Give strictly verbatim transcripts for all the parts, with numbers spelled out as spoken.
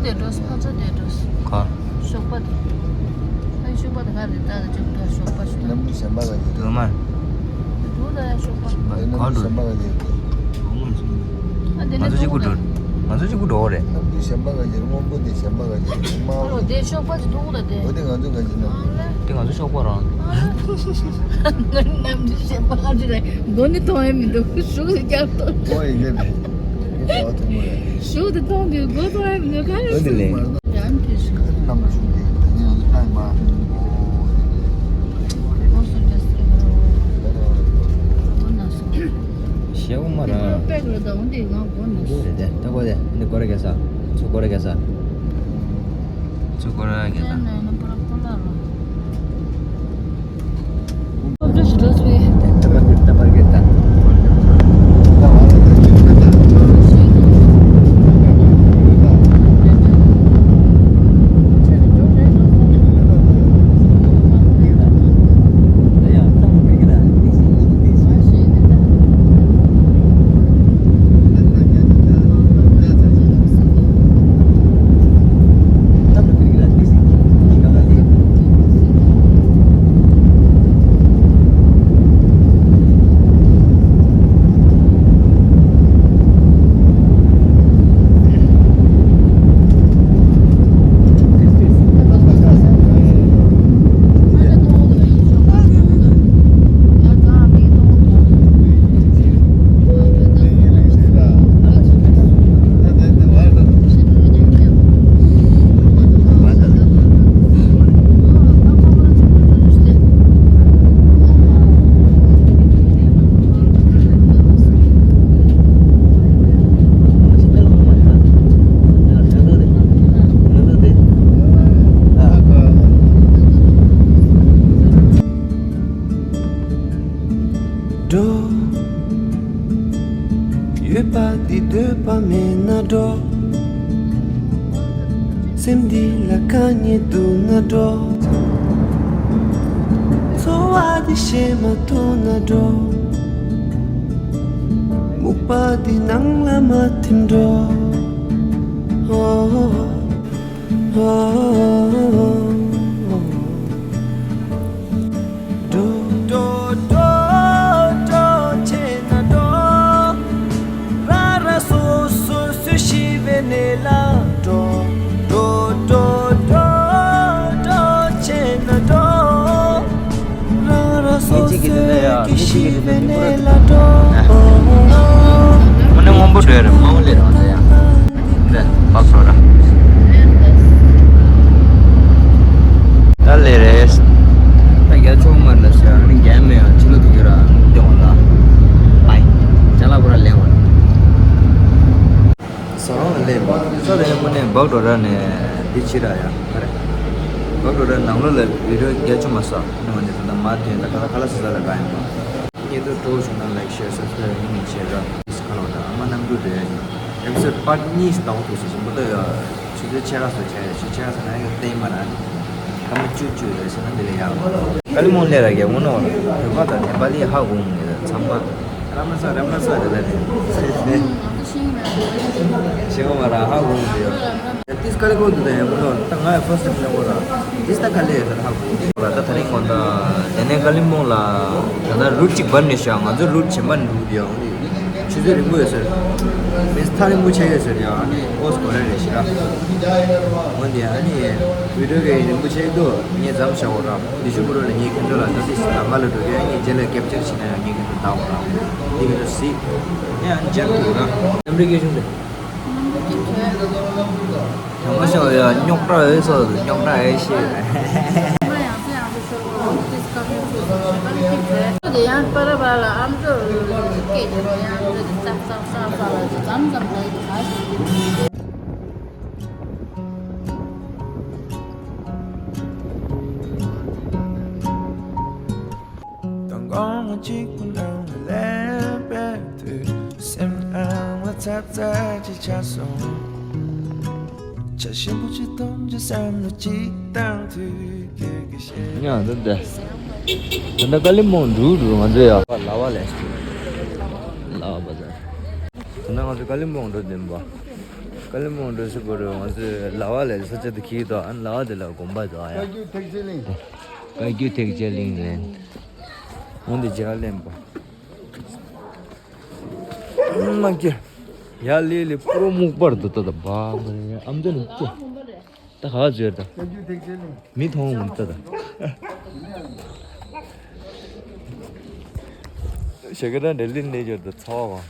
དེ་འགྲོ་ས་ཕ་ཚོ་དེ་འགྲོ་ས། ག་ཞོགས་པ་དེ། ཨ་ཞོགས་པ་དེ་ག་རེད། ད་ད་ཅིག་འགྲོ་ཞོགས་པ་ཞོགས་པ། གནམ་གྲུ་གཞན་པ་ག་གི་འགྲོ་མ། དེ་འགྲོ་ད་ཡ་ཞོགས་པ། ག་འགྲོ་ད་ཡ་ཞོགས་པ། ཨ་དེ་ང་ནས་ཚོ་གཅིག་པུ་འགྲོ། ང་ཚོ་གཅིག་པུ་འགྲོ་བ་རེད། གནམ་གྲུ་གཞན་པ་ག་གི་སྔོན་པོ་དེ་གཞན་པ་ག་གི་དམར་པོ་དེ། དེ་ཞོགས་པ་ཅིག་འགྲོ་ད་དེ། འོ་དེ་ང་ཚོ་ག་གི་ན། དེ་ང་ཚོ་ཞོགས་པ་རང་། ང་གནམ་གྲུ་གཞན་པ་ག་ཅིག་རེད། མགོ་ནས་མཐོང་ཡ་མི་འདུག་ཤུགས་ཀྱིས་རྒྱབ་ཏོ། ཨོ་ཡིན་གྱི་རེད། ཤུགས་དེ་གཏོང་དུས་མགོ་གཏོང་ཡ་མི་འདུག་ག་རེ། ཨ་འདི་ལས། ཡང་དེ་ཞིག་ནམ་ཞུགས་ཏེ་ད་ནི་ང་ཚོ་ཏང་མ། ཨོ་དེ་ལས། ཨོ་སོ་རྒྱ་སི་རེད་ག་རེ། ཨོ་ན་སོ། ཞེ་པོ་མ་ར། དེ་པེག་རེད་ད། འོ་དེ་ང་མགོ་ན་སོ། དེ་དེ་ད་གོ་དེ་འདི་སྐོར་ར་རྒྱག་ས། ཚུར་སྐོར་ར་རྒྱག་ས། ཚུར་སྐོར་ར་རྒྱག་ས། དེ་ནས་ནམ་པར་ཁོ་ལ་རོ། འགྲོ། ཡོད་པ་འདི་འདོད་པ་མེད་ན་འགྲོ། སེམས་འདི་ལ་དཀའ་ངལ་འདུག་ན་འགྲོ། འཚོ་བ་འདི་ཞེད་མ་ཐུབ་ན་འགྲོ། སྨུག་པ་འདི་ནང་ལ་མ་ཐིམ་འགྲོ། ཨོ། ཨོ། འགྲོ། འགྲོ། འགྲོ། འགྲོ་བྱས་ན་འགྲོ། རང་རང་སོ་སོ་སུ་ཤི་བའི་གནས་ལ་འགྲོ། འགྲོ། འགྲོ། འགྲོ། འགྲོ་བྱས་ན་འགྲོ། རང་རང་སོ་སོ་སུ་ཤི་བའི་གནས་ལ་འགྲོ། དངོས་གནས་སྔོན་པོ་འགྲོ་ཡ་རེད། མ་འོ་ལེ་རང་ཚོ་ཡ། འདི་བག་ཚོ་ར། ད་ལེ་རེད། ད་རྒྱ་ཆུང་མར་ལ་ཤར་མི་རྒྱ་མེ་ཡང་ཕྱི་ལོ་དུ་གྱུར་ར་སྟེང་བ་ལ། པའི། ཅ་ལག་པོ་ར་ལེན་བ། ས་རང་ལ་ལེན་པ། ས་ར་ཡང་མོ་ནས་བག་འགྲོ་ར་ནས་འདི་ཕྱི་ར་ཡ་ག་རེ། བག་འགྲོ་ར་ནང་ལོ་ལ་བི་ཌིའོ་རྒྱ་ཆུང་མ་ས་ནི་མ་ནས་ད་ལྟ་མ་ཐོན་ད་ག་ལ་ག་ལ་ས་ས་ལ་ག་ཡིན་པ། ཉེ་དུ་གྲོགས་བྱུང་ན་ལའིག་ཤེར་སབ་སི་ཀ་རའིབ་གཉིས་བྱེད་ར། ཨིས་ཁ་ལོ་ད་ཨ་མ་རྣམ་འགྱུར་རེད། ཨེ་པི་སོ་ཌི་པར་ཊི་གཉིས་ལྟ་བུ་ཐུག་སོང་། ཆུ་ཚོད་ཕྱེད་ཀ་ཡ། ཆུ་ཚོད་ཕྱེད་ཀ་སོ་ཆ་ཡ་ཆུ་ཕྱེད་ཀ་སོ་ན་ཡ་ཏེ་མ་ར། ཁ་མ་ཅུ་ཅུ་རེད་ཟེར་ན་འདི་ལ་ཡ། ཀ་ལི་མོང་ལས་ར་གི་ངོ་ནོ་བོད་པ་དང་ནེ་པ་ལི་ཧ་གོ་མི་རེད་ཚང་མ། ར་མ་ས་ར་མ་ས་རེད་ད་རེད། ཤེས་གོ་མ་ར་ཧ་གོ་མི་རེད། ཏིས་ཀ་ལི་གོ་དུ་ད་ཡ་ངོ་ནོ་ད་ང་ཡ་ཕར་སི་ཊི་ཊེམ་ལ་གོ་ར། ཏིས་ད་ཀ་ལི་ཡ་ད་ཧ་གོ་ར། ད་ད་རིང་གོ་ད་དེ་ནས་ཀ་ལི་མོང་ལ་ད་ད་རུ་ཊི་གཅིག་བར་ནས་ཤ་ང་ཚོ་རུ་ཊི་གཞན་པ་ནས་འགྲོ་གི་ཡོད། ཆུ་ཚོད་རིང་པོ་ཡོད་ཟེར། མི་ཚེ་ཐག་རིང་པོ་ཆགས་ཡོད་ཟེར་ཡང་ཨ་ནི་ཨོ་སི་གོ་རེ་རེ་ཞིག་ར། འོན་ཏེ་ཨ་ནི་བི་ཌིའོ་གི་རིང་པོ་ཆགས་འདུག་ངས་མཚམས་བཞག་འོ་ར། འདི་ཤུ་པུ་རོ་ལ་ངས་ཁྱོད་ཚོ་ལ་ནོ་ཊིས་ནང་ཁ་ལ་འགྲོ་རྒྱུ་ཨ་ནི་རྗེས་ལ་ཀེབ་ཅར་བྱེད་ན་ཡང་ངས་ཁྱོད་ཚོ་ལ་ལྟ་འོ་ར། འདི་ཁྱོད་ཚོ་གཟིགས། ངས་ཨ་ནི་མཇལ་ཐུབ་ར། ཨེ་མི་རི་ཀའི་གཞུང་དེ། དེ་མ་ཤོག་ཡ་རྙོག་དྲ་ཨེ་སོ་རྙོག་དྲ་ཨེ་ཤེས། དེ་ཡང་པ་ར་བ་ལ་ཨམ་ཅོག་སྐད་རྒྱབ་ཡང་ཙག་ཙག་ཙག་ཙག་ལ་ཙམ་ཙམ་ལ་ཡི་ག་ཞིག་དང་གོང་གཅིག་པུ་ནང་ལ་སླེབས་པའི་དུས་སེམས་ནང་ལ་ཚ་ཚ་ཅིག་ཆགས་སོང་། བྱ་ཞིམ་པོ་ཅིག་འཐུང་རྒྱུ་བསམ་བློ་ཅིག་བཏང་དུས་ཁྱོད་ཀྱི་ཞལ། ཡང་འདི་འདི། ད་ལྟ་ཀ་ལི་མོང་འགྲོ་འགྲོ་ང་ཚོ་ཡ། ལ་བ་ལས། ལ་བ་བ་ཟེར། ད་ལྟ་ང་ཚོ་ཀ་ལི་མོང་འགྲོ་བདེན་པ། ཀ་ལི་མོང་འགྲོ་ས་གོ་རེ་ང་ཚོས་ལ་བ་ལས་ས་ཆ་དུ་ཁྱིའི་དོ་ཨན་ལ་བ་དེ་ལ་དགོན་པ་དོ་ཨ་ཡ། བཀའ་བརྒྱུད་ཐེག་ཆེན་གླིང་། བཀའ་བརྒྱུད་ཐེག་ཆེན་གླིང་ལན། འོན་ཏེ་རྒྱ་གར་ལེན་པ། མ་སྐྱེ། ཡ་ལི་ལི་པུ་རོ་སྨུག་པར་དུ་ཏ་ད་བ་མ་ནི་ཨམ་ཅོ་ནི་སྐྱེ། ད་ག་བརྗོད་ད། བཀའ་བརྒྱུད་ཐེག་ཆེན་གླིང་། མི་མཐོང་མི་ཏ་ད། ཞེ་ག་ད་འདྲ་ལི་ནི་བརྗོད་ད་ཚ་བ་གང་།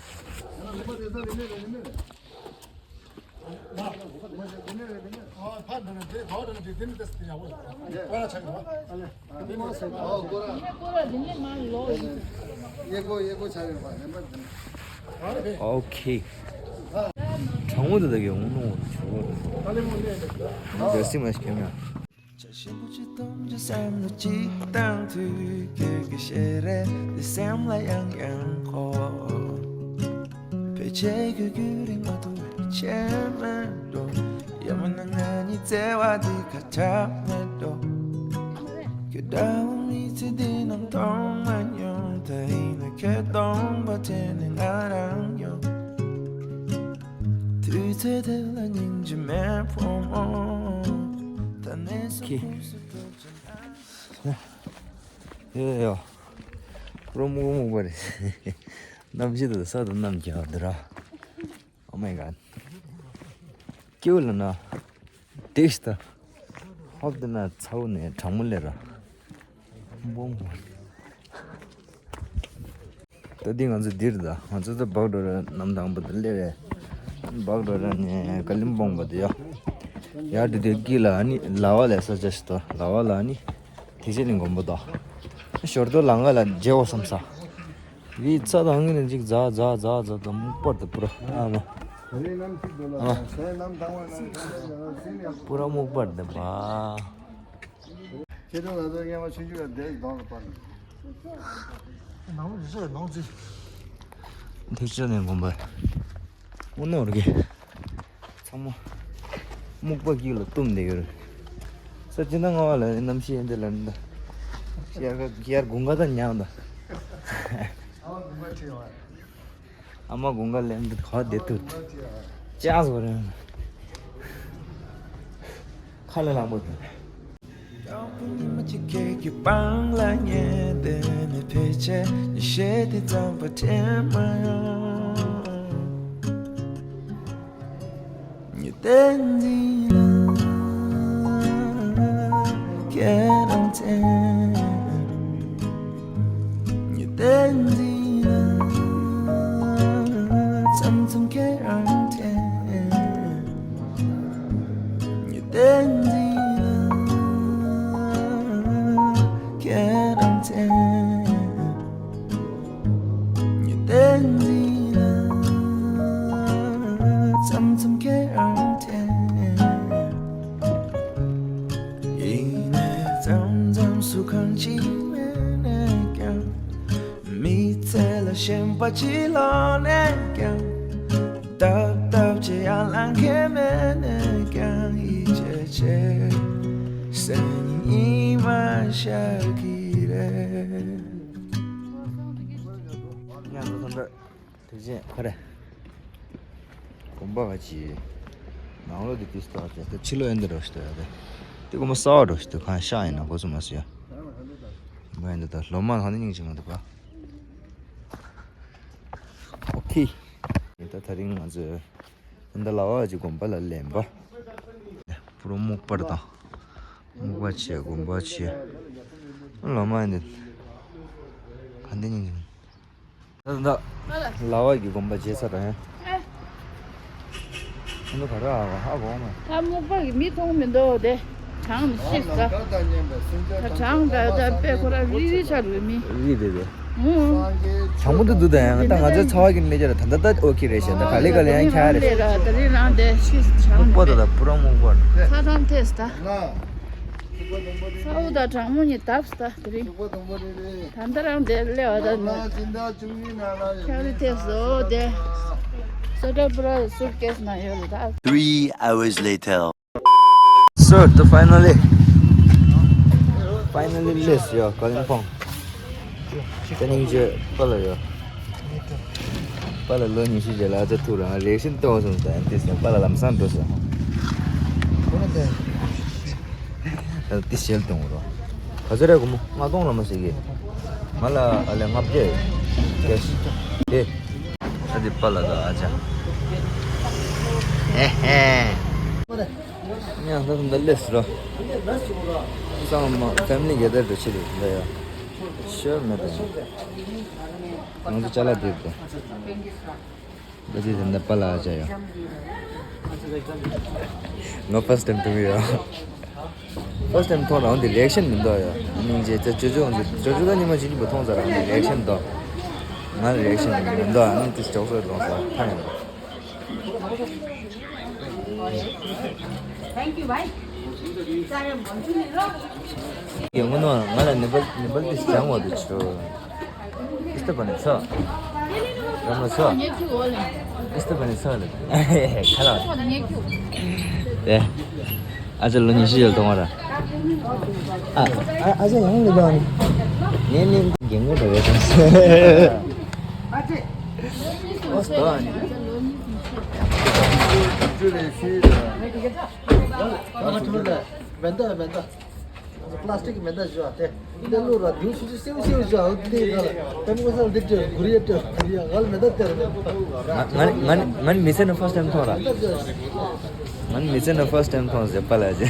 ཨོ་ཁེ། གྲང་མོ་དེ་དག་གི་འོང་ནོ་ཆུ་བོ་རེད། འདྲ་སི་མ་ཞིག་ཁྱོད་ཡང་། བྱ་ཞིམ་པོ་ཅི་གཏོང་རྒྱུ་བསམ་བློ་ཅིག་བཏང་དུས་ཁྱོད་ཀྱི་ཞལ་རས་འདི་སེམས་ལ་ཡང་ཡང་འཁོར། ཕལ་ཆེར་ཁྱོད་རྒྱུན་རིང་མ་ཐུབ་པའི་ཆེ་མེད་འགྲོ། ཡང་མིན་ན་ང་གཉིས་བརྩེ་བ་འདི་ཁ་ཆག་མེད་འགྲོ། ཁྱོད་འདྲ་བོ་མི་ཚེ་འདི་ནང་མཐོང་མ་མྱོང་། ད་ཡིན་ན་ཁྱོད་སྟོང་པ་དྲན་ནས་ང་རང་ཡོང་། དུས་ཚོད་དེ་ལ་སྙིང་རྗེ་མེད་ཕོ་མོ། ད་གནས་ས་ཁྱི་ཕུགས་སུ་འགྲོ་ཅན་ཨ། ཡོ་ཡོ། རོ་མུག་མུག་པ་རེད། གནམ་གཤིས་དེ་ས་དང་གནམ་རྒྱག་འདི་ར། Oh my god. ཀེའུ་ལ་ན། དེ་ཤི་ད། ཧོབ་དེ་ན་ཚ་བོ་ནས་གྲང་མོ་ལེ་ར། འབོང་བ། ད་འདི་ང་ཚོ་འདིར་ད་ང་ཚོ་ད་བག་འགྲོ་ར་ནམ་དང་པོ་ད་སླེབས་རེད། བག་འགྲོ་ར་ནས་ཀ་ལིམ་པོང་པ་དེ་ཡ། ཡར་དུ་དེ་དཀྱིལ་ལ་ཨ་ནི་ལ་བ་ལས་ས་ཆ་ཞིག་ཏོ་ལ་བ་ལ་ཨ་ནི་ཐེག་ཆེན་གླིང་དགོན་པ་དོ། ཞོར་དུ་ལང་ག་ལ་མཇལ་འོ་བསམ་ས། རི་ཚ་དང་ངེ་ནས་ཅིག་ཛ་ཛ་ཛ་ཛ་དང་སྨུག་པར་དུ་པུ་ར་ཨ་མ། ཨ་མ། པུ་ར་སྨུག་པར་དུ་པ། ཁྱེད་ཚོ་ང་ཚོ་སྔན་མ་ཆུང་ཆུང་ལ་བསྡད་གདོང་ལ་སྤར་ནས། ནང་ལོ་རི་སོགས་ནང་རྩི། ཐེག་ཆེན་ནས་དགོན་པ། དངོས་གནས་རེད། ཚང་མ་སྨུག་པ་དཀྱིལ་ལ་བཏུམས་བསྡད་ཡོད་རེད། ས་ཅི་ན་ང་བ་ལ་གནམ་གཤིས་འདི་ལ་འདི། ཤར་ཤར་དགུན་ཁ་དང་མཉམ་དང་། ཨ་མ་དགུན་ཁ་ལེན་འདི་ག་བསྡད་ཐུབ། ཅག་སོ་རེད། ཁ་ལ་ལངས་པོ་དང་། དང་པོ་ཉི་མ་གཅིག་ཁྱེད་ཀྱི་པང་ལ་ཉལ་བསྡད་ནས་ཕལ་ཆེར་ཉི་ཤེལ་དེ་ཙམ་པ་དྲན་མ་ཡོང་། ཉི་ཟླའི་མདུན་ལ་ཁྱེད་རང་དྲན། ཉི་ཟླའི་མདུན་ལ་མཚམས་མཚམས་ཁྱེད་རང་དྲན། ཉི་ཟླའི་མདུན་ལ་ཁྱེད་རང་དྲན། ཉི་ཟླའི་མདུན་ལ་མཚམས་མཚམས་ཁྱེད་རང་དྲན། ཡིན་ནའི་མཚམས་མཚམས་སུ་གང་ཅི་མེད་ནས་ཀྱང་། མི་ཚེ་ལ་ཞེན་པ་ཅི་ལོག་ནས་ཀྱང་། སྟབས་སྟབས་ཀྱིས་ཡར་ལངས་མཁན་མེད་ནས་ཀྱང་། ཡིད་ཆེས་བྱེད་སེམས་ཉིད་མ་ཤར་གི་རེད། ཐེག་ཆེན་ཁོ་རེ། དགོན་པ་ག་ཅི། ནང་ལོ་འདི་ཏིས་ཏོ་ཨ་ཅེ་ད་ཕྱི་ལོ་ཨེ་འདི་རོ་ཤི་ཏོ་ཡ་དེ། དེ་དགོན་པ་གསར་བ་རོ་ཤི་ཏོ་གང་ཤ་ཡིན་ན་གོ་ཚོད་མ་སི་ཡ། མ་ཡིན་འདི་ད་ལོ་མ་ཧ་ནི་སྙིང་རྗེ་མ་འདུག་ག་ཨོ་ཁེ། ད་ད་རིང་ང་ཚོས་འདི་ལ་བ་ཅི་དགོན་པ་ལ་ལེན་པ། པུ་རོ་སྨུག་པར་དང་། སྨུག་པ་ཆེ་དགོན་པ་ཆེ། ལོ་མ་ཡིན་འདི། ཧ་ནི་སྙིང་རྗེ། ད་ལ་བ་གི་དགོན་པ་མཇལ་ཚར་རེད། ཨ་ནུ་ག་ར་ཨ་གོ་མ། ད་སྨུག་པ་གི་མི་མཐོང་མི་འདུག་དེ། གྲང་མི་ཤེས་ས། ད་གྲང་ད་ད་དཔེ་ཁོ་ར་རི་རི་ཆ་རུ་མི། རི་རི་རི། ཨུ། གྲང་མོ་འདུག་འདུག་ད་ཡང་ད་ང་ཚོའི་ཚ་བ་གི་མི་ཅར་ད་ད་ད་ཨོ་ཁེ་རེད་ཤག་ད་ག་ལེ་ག་ལེ་ཡང་ཁྱ་རེད། ད་རི་རང་དེ་ཤེས་གྲང་མི་པོ་ད་ད་པུ་ར་སྨུག་པ། ཚ་གྲང་ཐེས་ད། ཚ་བོ་ད་གྲང་མོ་གཉིས་བཏབ་ད་དེ་རིང་། ད་ལྟ་རང་དེ་སླེབས་པ་ད་ནི། ཁྱག་རི་ཐེབས་བཟོ་དེ། སོ་ཏྲ་པུ་ར་སུཊ་ཀེས་ནང་ཡོད་ལ་ད། Three hours later. So, the finally, finally, yes, yeah, Kalimpong. Can you just follow you? པཱ་ལགས་ལོ་ཉི་ཤུ་རྗེས་ལ་ཨ་ཅག་ཐུག་རང་རེག་ཤན་ལྟོས་སོང་ད་ཡང་ཏིས་ཡང་པཱ་ལགས་ལམ་སང་འགྲོ་ཟེར་ཧོ། ཁོ་ན་ཏེ་ཏིས་ཞལ་གཏོང་རོ། ག་ཚོད་རེད་སྒོར་མོ་ལྔ་སྟོང་ལ་མ་ཟེར་གི། ང་ལ་ཨ་ལས་ལྔ་བརྒྱ་ཡོད། ཀེཤ་ཏེ། ཨ་ཏི་པཱ་ལགས་དང་ཨ་ཅག་ཧེ་ཧེ། ཡང་ད་ད་ལེས་རོ། སང་མ་ཕེ་མི་ལི་གེ་དར་དུ་ཕྱིར་འདི་ཡ། ཤོར་མེད་དང་། ང་ཚོ་ཅ་ལག་སྒྲིག་དེ། ད་ཅི་དེ་འདྲ་པཱ་ལགས་ཨ་ཅག་ཡ། ང་ཕར་སི་ཊའིམ་མཐོང་གི་ཡ། ཕར་སི་ཊའིམ་མཐོང་རང་དེ་རེག་ཤན་མི་འདུག་ཡ། སྙིང་རྗེ་ཅ་ཅོ་ཅོ་ཅོ་ཅོ་ད་ཉི་མ་ཅི་ཉི་མ་མཐོང་ཚར་རང་དེ་རེག་ཤན་འདུག་ང་རེག་ཤན་མི་འདུག་ཨ་ནི་དེ་ཅོག་ཙེ་ལོང་ས་ཐང་ཡ། Thank you, bhai. ཡང་ངོ་ནོ་ང་ལ་ནེ་པལ་ནེ་པལ་དེ་སྦྱང་བ་དུ་ཆོ། ཨིས་ཏ་པ་ནི་ཚ། རམ་ལ་ཚ། ཨིས་ཏ་པ་ནི་ཚ་ལ། ཁ་ལ། དེ། ཨ་ཅག་ལོ་ཉི་ཤུ་ཡོད་གཏོང་བ་ར། ཨ་ཨ་ཨ་ཅག་ཡང་ལི་ལོ་ནི། ངས་ནི་རྒན་གོག་འདྲ་བས་དང་། ཨ་ཅེ། ཨོ་སྟོ་ཨ་ནི། མེ་མདའ་མེ་མདའ། པ་ལ་སི་ཊིག་མེ་མདའ་བཞག་སྟེ། འདི་ལོ་ར་རྡེའུ་ཆུང་ཆུང་སེའུ་སེའུ་བཞག་འདི་ག་ལ་ཏེ་མོ་སལ་འདི་ཏེ་གུ་རི་ཡ་ཏེ་གུ་རི་ཡ་ང་ལ་མེ་མདའ་སྟེར་མེད། ང་ང་ང་ང་མི་ཚེ་ནང་ཕར་སི་ཊའིམ་མཐོང་ར། ང་མི་ཚེ་ནང་ཕར་སི་ཊའིམ་མཐོང་ཟེར་པ་ལ་ཅེ།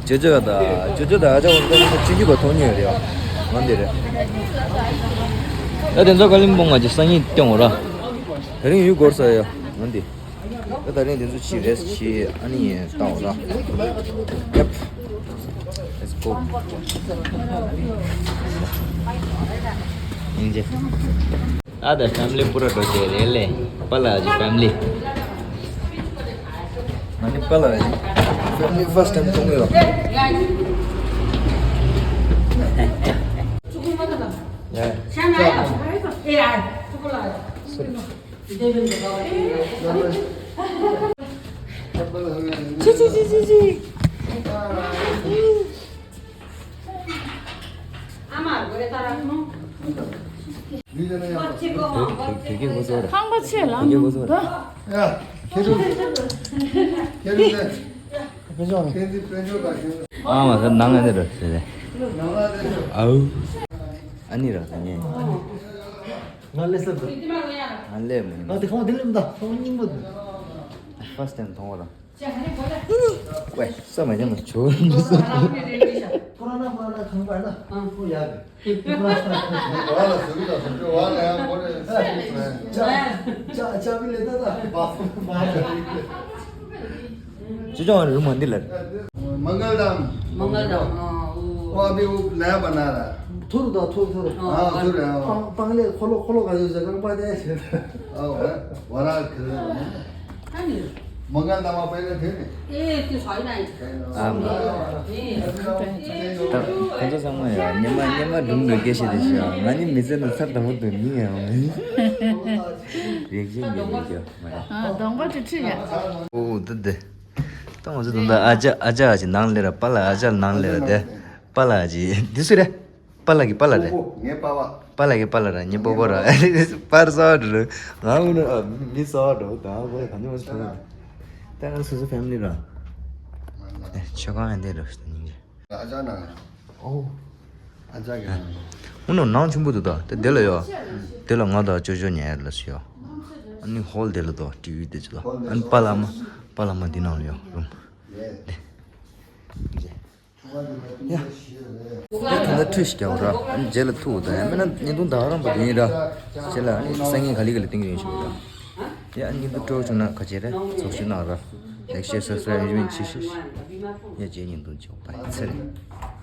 ཅོ་ཅོ་ད་ཅོ་ཅོ་ད་ཨ་ཅག་འོང་ཏེ་ཅི་གི་གོ་མཐོང་ཉེ་རེད་ཡ། ང་འདི་རེད། ད་དེ་ཚོ་ཀ་ལིམ་པོང་ང་ཅི་སང་ཉིན་སྟོན་འོ་ར། དེ་རིང་ཡུལ་སྐོར་ས་ཡ་ང་འདི། ད་ད་རིང་དེ་ཚོ་ཕྱིར་རེས་བྱེད་ཨ་ནི་ཡིན་བཏང་བ་ད། Yep. Let's go. ཨ་དེ་ཕེ་མི་ལི་པུ་ར་འགྲོ་བྱེད་རེད་ལེ། པཱ་ལགས་ཀྱི་ཕེ་མི་ལི། ང་ནི་པཱ་ལགས་ཀྱི་ཕེ་མི་ལི་ཕར་སི་ཊའིམ་མཐོང་གི་ཡོད། ཡ། ཅི་ཅི་ཅི་ཅི་ཅི། ཁང་པ་ཆེ་ལ་ནུ་ད། ཨ་མ་ད་ནང་ང་འདི་རེད་ཟེར་ཏེ། ཨའུ། ཨ་ནི་ར་ད་ངས། ང་ལས་སླེབས་འདུག་ང་ལས་མི་ང་དེ་ཁོང་དེ་སླེབས་འདུག་ཁོང་སྙིང་པོ་འདུག་ཕར་སི་ཊའིམ་མཐོང་བ་ར། ཝེ་ས་མ་ཉམས་ཆོ་མི་ས། ཁོ་ར་ན་ཁོ་ར་ན་ཁང་པ་ན་ཁོ་ཡ་གི་ཁོ་ར་ན་ཁོ་ར་ན་ཟུག་གི་ད་ཟུག་གི་བ་ལ་ཡང་ཁོ་རེ་ཅ་ཅ་ཅ་བི་ལེ་ད་ད་བ་བ་ཅི་ཅོང་རུ་མ་འདི་ལ། मंगल धाम। मंगल धाम, हाँ, वो वो। अभी वो नया बना रहा है। थोड़ा दा, थोड़ा, थोड़ा। हाँ, हाँ, थोड़ा, हाँ। पांग-, पांगले खोलो, खोलो का जो जगह पर दे। हाँ, वरा, वरा कर। हाँ, नहीं। मंगल धाम आप पहले थे नहीं? ए, त्यो छैन है। आमा। ए, ཁོང་ཚོ་ཚང་མ་ཡ་ཉི་མ་ཉི་མ་སྒྲུང་འདྲ་སྐད་བཤད་དེ་བྱས་ང་ནི་མི་ཚེ་ནང་ཚར་དང་པོ་དུ་ནི་ཡང་རེག་བྱེད་འདི་མི་སྐྱོ་མ་རེད། ཨ་གདོང་པ་དེ་ཁྲིད་ཡ། ཨོ་དེ་དེ། ད་ང་ཚོ་ད་ལྟ་ཨ་ཅག་ཨ་ཅག་ཅིག་ནང་ལས་ར་པཱ་ལགས་ཨ་ཅག་ནང་ལས་ར་དེ་པཱ་ལགས་ཅིག་འདི་སུ་རེད། པཱ་ལགས་ཀྱི་པཱ་ལགས་རེད། ངའི་པཱ་པ། པཱ་ལགས་ཀྱི་པཱ་ལགས་ར་ངའི་སྤོ་བོ་ར་པར་ས་འགྲོ་ང་འུ་ན་མི་ས་འགྲོ་ད་བོ་ག་ཉོ་ཆོ་ད་ང་སོ་སོ་ཕེ་མི་ལི་ར་ཆོས་ཁང་ཡང་འདི་ར་སྙིང་རྗེ། ཨ་ཅག་ན། ཨོ། ཨ་ཅག་གི་ན། འུ་ནོ་ནང་ཆུང་པོ་འདུག་ད་དེ་དེ་ལ་ཡོད། དེ་ལ་ང་དང་ཅོ་ཅོ་ཉལ་ལ་སུ་ཡོད། ཨ་ནི་ཧོལ་དེ་ལ་དོ་ཊི་ཝི་དེ་ཅི་ལ་ཨ་ནི་པཱ་ལགས་མ་པཱ་ལགས་མ་འདི་ནང་ལ་ཡོད་རུམ། དེ། ཡ། དེ་ད་ལྟ་ཁྲུས་ཤིག་རྒྱག་ར། ཨ་ནི་རྗེས་ལ་ཐུག་ད་ཡང་མིན་ན་བརྙན་ཐུང་ད་རང་པ་དུ་ཡིན་ར། རྗེས་ལ་ཨ་ནི་སང་ཉིན་ག་ལེ་ག་ལེ་ཏིང་ཡོད་ཤོག་ར། ཡ་ཨ་ནི་བརྙན་ཐུང་སྤྲོ་བྱུང་ན་ག་བྱེད་རེད་ཚོགས་ཞུ་གནང་ར། Like, share, subscribe ཡོད་མེད་ཅི་ཤེས། ཡ་རྗེས་བརྙན་ཐུང་ཆོག་པ་ཚེ་རིང་།